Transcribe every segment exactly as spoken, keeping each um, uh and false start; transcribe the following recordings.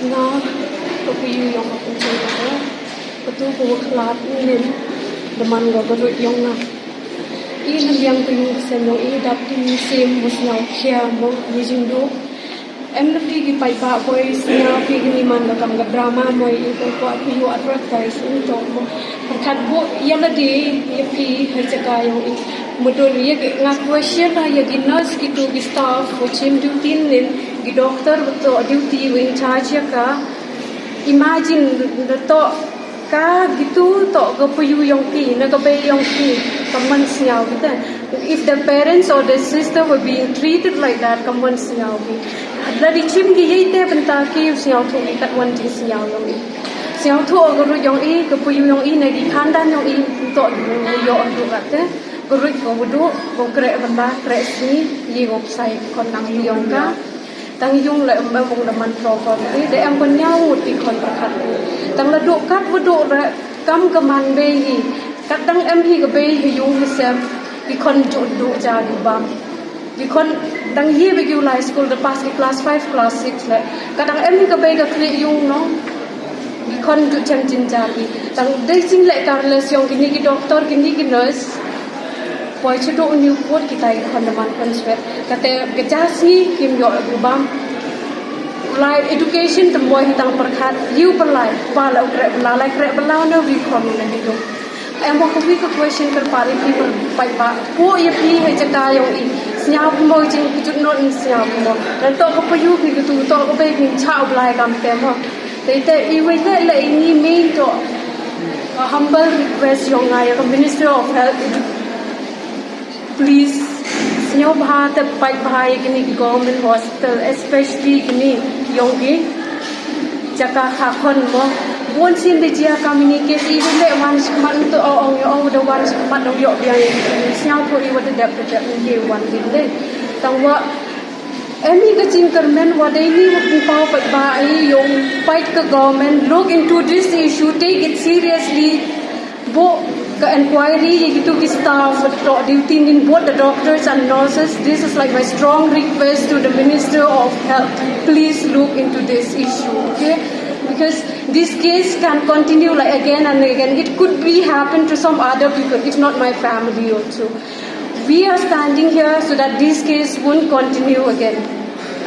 Nga, ka paiu yong ka pyncheng ka, katu ka wa khlad nin, da man ka ka ruit yong nga. I na liang ka yung ka sem yong i dap ki sim bus nga u khia mo, ni jing du. Em na pi ki pai pa boy snya pi ki ni man ka kam ka drama mo i ko ko ap yu advertise in to mo. Perkat bo ya la di ya pi hai chaka yong i. Mudul ya ki nga question ha ya ki nurse ki tu ki staff ko chim duty nin ki doctor ko to duty wing charge ya ka. Imagine the to ka gitu to ka paiu yong ki na ka bei yong ki ka man snya kita. If the parents or the sister were being treated like that, ka man snya ki. La di chim ki yei te benta ki u snya tu ki kat wan jing snya yong i. Snya tu ka ruit yong i, ka paiu yong i na ki khandan yong i to yo andu kat te. Ka ruit ka wudu, ka krek benda, krek sni, ye ko psai kon nang yong ka. Tang yung la em bong da man proper ni da em kon nyaw ngut ki khon perkat ni. Tang la duk kat wa duk ra kam ka man bei hi. Kat dang em hi ka bei hi yung hi sem ki khon ju duk ja ki bam. Ki khon dang hi ba ki u lai school da pass ki class five class six le. Kat dang em hi ka bei ka kli yung no. Ki khon ju chem jin ja ki. Tang dei jing le careless yong ki ni ki doctor ki ni ki nurse. Poi chaduk Newport kita i khon da man khon swet. Kate ka ja sngi kim yoh la bam. Lai education te moi hi tang perkhat. Yu pelai pa la u krek bela lai krek bela na wi khon na hidu. Em ba kuwi ka question kyrpad i phi per pai pa. Ko ya phi ha jaka yong i. Snya mo jing kujut not snya mo. Dan to ka payu phi kutu to ka bai phi cha u blai kam te mo. Te te i wei le le i ni me to. A humble request yong nga ya ka Minister of Health. Please, sñiawbha te pait bha ïa kine ki government hospital, especially kine yong ki jaka kha khon mo. Bun sien de jia kam ini ke ti de wan smat to ong ong ong de wan smat ong ïoh biang ïa ki sñiaw ko i wa de dep de dep ngi wan din de. Tang wa em hi ka jingkyrmen wa dei ni wa pynpaw pait bha i yong pait ka government, look into this issue, take it seriously. Bo ka inquiry ïa kitu ki staff, do- duty nin both the doctors and nurses. This is like my strong request to the Minister of Health. Please look into this issue, okay? Because this case can continue like again and again. It could be happen to some other people. It's not my family also. We are standing here so that this case won't continue again.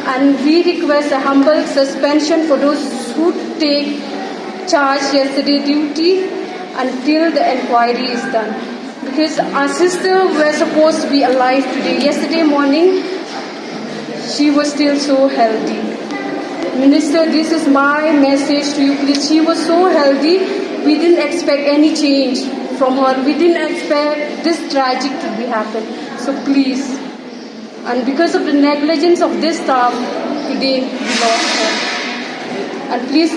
And we request a humble suspension for those who take charge yesterday duty until the inquiry is done. Because our sister were supposed to be alive today. Yesterday morning, she was still so healthy. Minister, this is my message to you, please. She was so healthy. We didn't expect any change from her. We didn't expect this tragic to be happened. So please, and because of the negligence of this staff, today we lost her. And please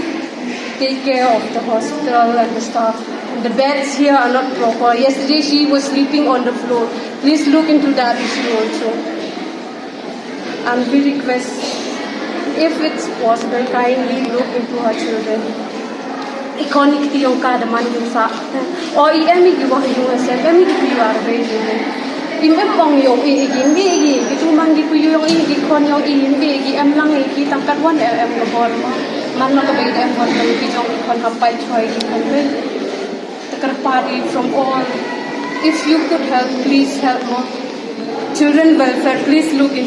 take care of the hospital and the staff. The beds here are not proper. Yesterday she was sleeping on the floor. Please look into that issue also. And we request, if it's possible, kindly look into her children. I khon i kti yong ka da man yong sa. O i em i ki wa yong se em i ki wa be yong. I me pong yong i i ki me i ki tu man ki ku yong i ki khon yong i me i ki em lang i ki tang kat wan em em ka bor ma. Man ma ka be em wan ka ki jong i khon ha pai choi ki khon be. The party from all. If you could help, please help mo. Children welfare, please look into